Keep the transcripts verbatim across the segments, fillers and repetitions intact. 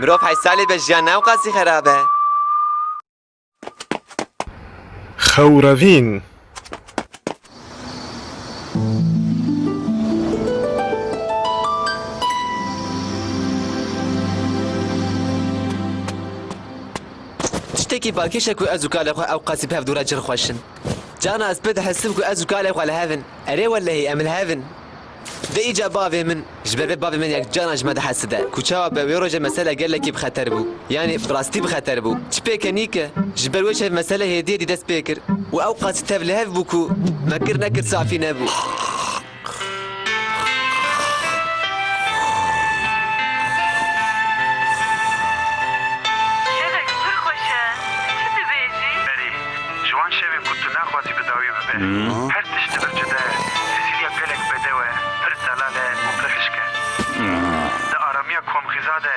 Mirov heşt salî be, jiyan ne ewqasî xerab e. Xewrevîn. Tiştekî balkêş e ku ez û kalê xwe ewqasî bi hev dû re cir xweş in. Carna ez pê dihesim ku ez û kalê xwe li hev in. Erê welehî em li hev in. De îca bavê min, ji ber vê bavê min yek carna ji me diheside. Ku çawa be wê roje mesele gelekî bi xeter bû. Yanî bi rastî bi xeter bû. Çi pêkenî ke, ji ber wê şev mesele hêdiyê dî dest pê kir. Û ewqasî tev li hev bû ku me kir nekir safî nebû. Şevek pir xweş e. Çi dibêjî? Erê, ji wan şevên ku tu naxwazî bi dawî bibe. Hmm. Her tişt dibe cuda ye. Sîsîlya gelek bedew e, pir zelal e û pir hişk e. Hmm. Di aramiya komxîza de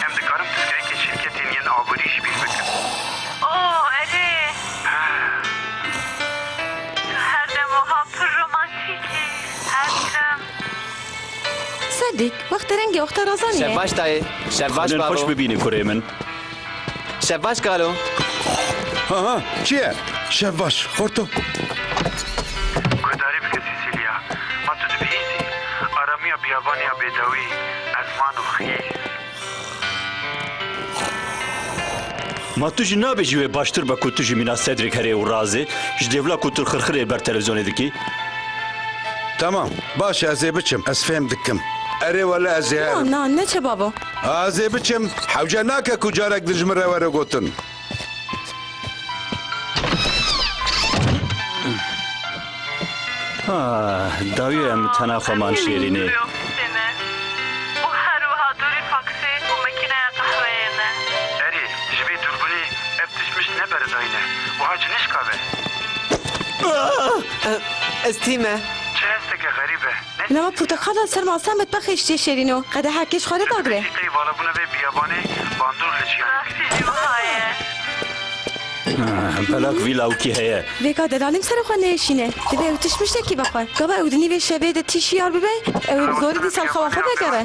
em dikarin pirsgirêkên şîrketên yên aborî ji bîr bikin. Oh, erê. Tu her dem wiha pir romantîk î. Her dem. Sedîk, wextê rengê wexta razanî ye. Şev baş dayê. Şev baş bavo. Xwînên xweş bibîne kurê min. Şev baş kalo. Ha ha, çi ye? Şev baş, xorto. Guhdarî bike Sîsîlya. Ma tu dibihîzî. Aramiya biyabanê ya bêdawî, ezman û xîz. Ma tu jî nabêjî wê baştir be ku tu ji mîna Cedric herê û razê, ji dêvla ku tu xirxirê li ber televîzyonê dikî? Tamam, baş e, ez ê biçim, ez fêm dikim. Erê wele ez ê Na, herim. Na, neçe bavo. Ez ê biçim, hewce nake ku carek din ji min re were gotin. Ah, dawiyê em tena xwe man şêrînê. Û her wiha dûrî faksê û makîneya qehweyê ne. Erê, ji vê dûrbûnê ev tişt mişt ne beredayî ne. Wiha cinişka be. Ez tî me. Çi hesteke xerîb e. Lema porteqala ser masa metbexê ji tê şêrîno. Qedehekê ji xwe re dagire. Tey valabûna vê biyabanê bandor li jiyanê. Rastî jî wiha ye. Ah, belak vî lawikî heye. Vêka delalî bi serê xwe nêşîne. Divê ew tişt miştekî bixwe. Gava ew di nîvê şevê de tî şiyar bibe, ew ê bi zorî dîsa li xewa xwe vegere.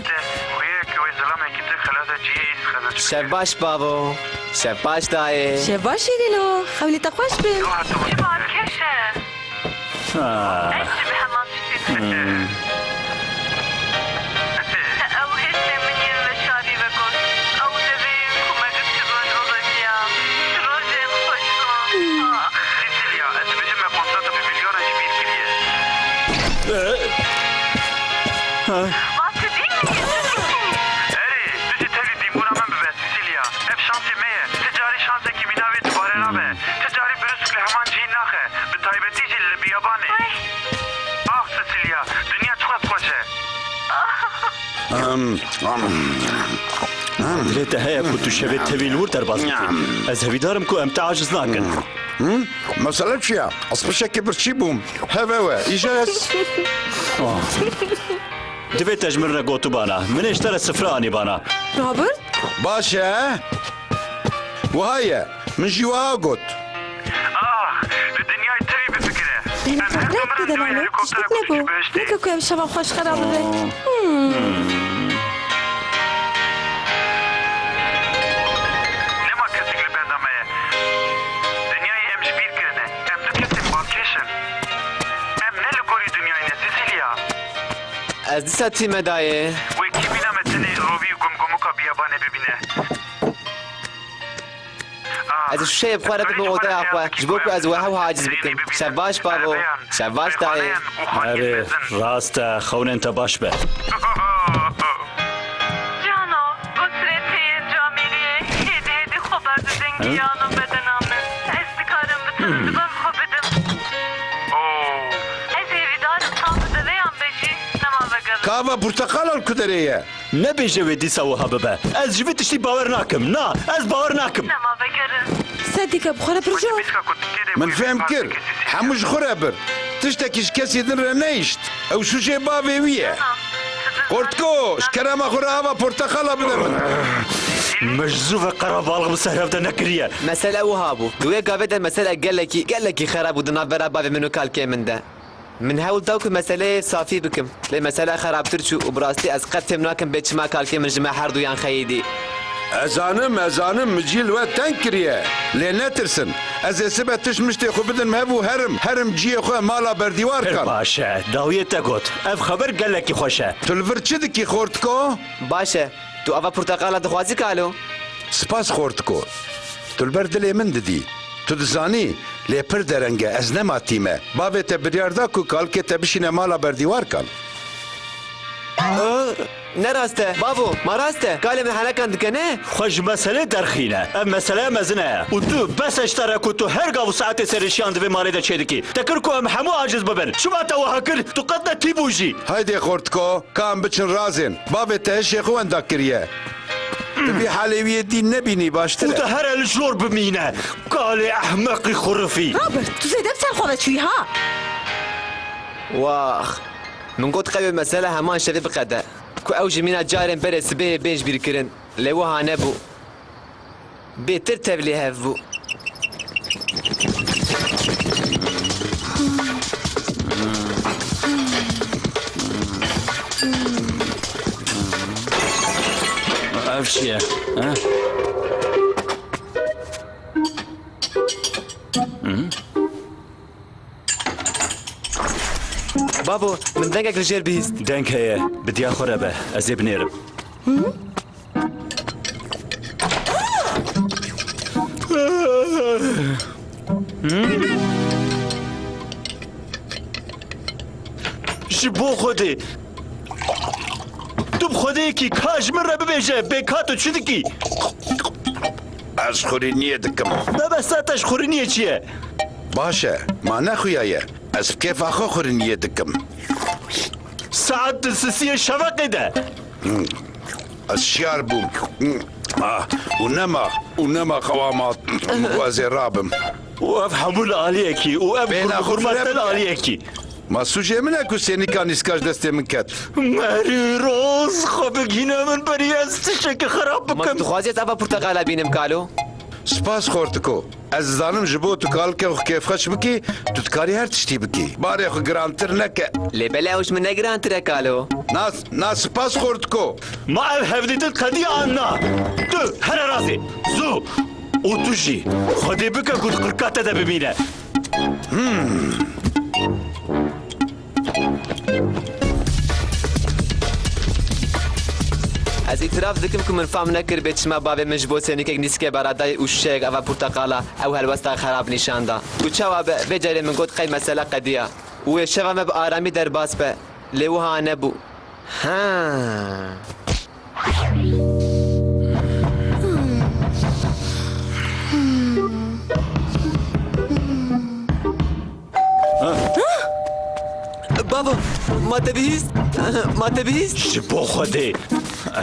Xweyeke wê zilamekî din xelata cihê î dixebitin. Şev baş bavo. Şev baş dayê. Şev baş şêrîno. Xewnî te xweş bin. Çi balkêş e. Ah. Ez jî bi heman tiştî difikirim. Hmm. Ew hêsên min yên veşarî vegot. Ew devê yên ku me girtibûn û veviya. Çi rojên xweş bûn. Ah. Sîsîlya, ez dibêjim me kontrata bi milyonan ji bîr kiriye. Eh. Ha. Ma tu dî min, tu dî min. Erê, tu jî tevî dînbûna min bibe, Sîsîlya. Ev şansê me ye. Ti carî şansekî mîna wê dubare nabe. Ti carî brûsk li heman cihî naxe. Bi taybetî jî li biyabanê. Ax Sîsîlya, dinya çiqas xweş e. Em, em, em. Dilê te heye ku tu şevê tevî li wir derbas bikî. Ez hevîdar im ku em te aciz nakin. Hı? Mesele çi ya? Ez pişekî birçî bûm. Hev ew e. Îja ez. Ah. Divê te ji min re gotibana. Min ê ji te re sifre anîbana. Robert? Baş e. Wiha ye. Min jî wiha got. Ah, li dinyayê tevî bifikire. Em her Heqlet dumirin dide dû lalo, helikoptera tiştek nebû. Koçkî bihiştê. Neke ku ev şeva xweş xera bibe. Hmm. Nema kesik li benda me ye. Dinyayê em ji bîr kirine. Em du kesên balkêş in. Em ne li gorî dinyayê ne, Sîsîlya. Ez dîsa tî me dayê. Wê kî mîna me tenê rovî û gumgumûka biyabanê bibîne? Ez û şûşeyê bi xwe re bibim odeya xwe, ji bo ku ez û we hew aciz bikim. Şev baş bavo, şev baş dayê. Erê, rast e, xewnên te baş be. Cano, gosrê tê yên camêriyê, hêdî hêdî xwe berdi dengê yan û bedena min. Ez dikarim bi tu li diber xwe bidim. Ez hêvîdar im, ta tu deveyan be jî, nema vegerim. Ka ava porteqala li ku derê ye? Nebêje wê dîsa wiha bibe. Ez ji vî tiştî bawer nakim. Na, ez bawer nakim. Nema vegerin. Sedîke bi xwe re birjo. Min fêm kir. Hemû ji xwe re bir. Tiştekî ji kesî din re nehişt. Ew şûşê bavê wî ye. Qortko, ji kerema xwe re ava porteqala bide min. Min ji zû ve qerabalix bi ser hev de nekiriye. Mesele wiha bû. Di wê gavê de mesele gelekî, gelekî xera bû di navbera bavê min û kalkê min de. Min hewl da ku meseleyê safî bikim. Lê mesele xerabtir çû û bi rastî ez qet fêm nakim bê çima kalkê min ji me herduyan xeyidî. Ez zanim, ez zanim, min cî li we teng kiriye. Lê netirsin. Ez ê sibe tişt miştê xwe bidim hev û herim, herim ciyê xwe mala berdîwar Pir kan. Baş e, dawiyê te got. Ev xeber gelekî xweş e. Tu li vir çi dikî xortiko? Baş e. Tu ava porteqala dixwazî kalo? Spas xortiko. Tu li ber dilê min didî. Tu dizanî, lê pir dereng e, ez nematî me. Bavê te biryar da ku kalkê te bişîne mala berdîwar kan. Ne rast e, bavo, ma rast e. Kalê min henekan dike, ne? Xwe ji meselê derxîne. Ev meseleya mezin e. Û tu, bes e ji te re ku tu her gav û saetê serê şiyan di vê malê de çêdikî. Te kir ku em hemû aciz bibin. Çima te wiha kir? Tu qet ne tî bû jî. Haydê xortiko, ka em biçin razên. Bavê te hişê xwe wenda kiriye. Tu vî halê wî yê dîn nebînî baştir e. Û tu here li jor bimîne. Kalê ehmeqî xurifî. Robert, tu zêde bi ser xwe ve çûyî ha. Wax. Min got qewê mesele heman şevê biqede. Ku ew ji mîna carên berê sibê yê bên ji bîr kirin. Lê wiha nebû. Bêtir tevlî hev bû. Ev çi ye? Ha? Hı? Babo, min dengek li jêr bihîst. Deng heye, bi diya xwe re be, ez ê binêrim. Ji bo Xwedê. Tu bi Xwedê yekî, ka ji min re bibêje, bê ka tu çi dikî? Ez xurîniyê dikim. Mebesta te ji xurîniyê çi ye? Baş e, ma nexuyaye. Ez bi kêfa xwe xurîniyê dikim. Saet di sisiyê şeveqê de. Ez şiyar bûm. Ah, û nema, û nema xewa ma ez ê rabim. Û ev hemû li aliyekî, û ev Bêhna xwe xurma te li firevike. Aliyekî. Ma sûcê min e ku sênîka nîska ji destê min ket. Merî Roz, xwe bigihîne min berî ez tiştekî xerab bikim. Ma tu dixwazî ez ava porteqala bînim, kalo? Spas xortiko. Ez dizanim ji bo tu kalkê xwe kêfxweş bikî, tu dikarî her tiştî bikî. Barê xwe girantir neke. Lê belê ew ji min ne girantir e, kalo. Na, na spas xortiko. Ma ev hevdîtin qedî an na? Tu here razê. Zû. Û tu jî. Xwedê bike ku di qirka te de bimîne. Hmm. Ez îtiraf dikim ku min fam nekir bê çima bavê min ji bo sênîkek nîskê bera dayê û şûşeyek ava porteqala ew helwesta xerab nîşan da. Û çawa be, vê carê min got qey mesele qediya. Û wê şeva me bi aramî derbas be. Lê wiha nebû. Ha. Bavo, ma te bihîst? Ma te bihîst? Ji bo Xwedê,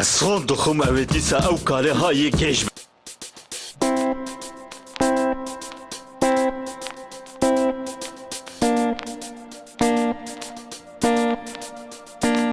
ez son dixwim ew ê dîsa ew kalê ha yê gêj be.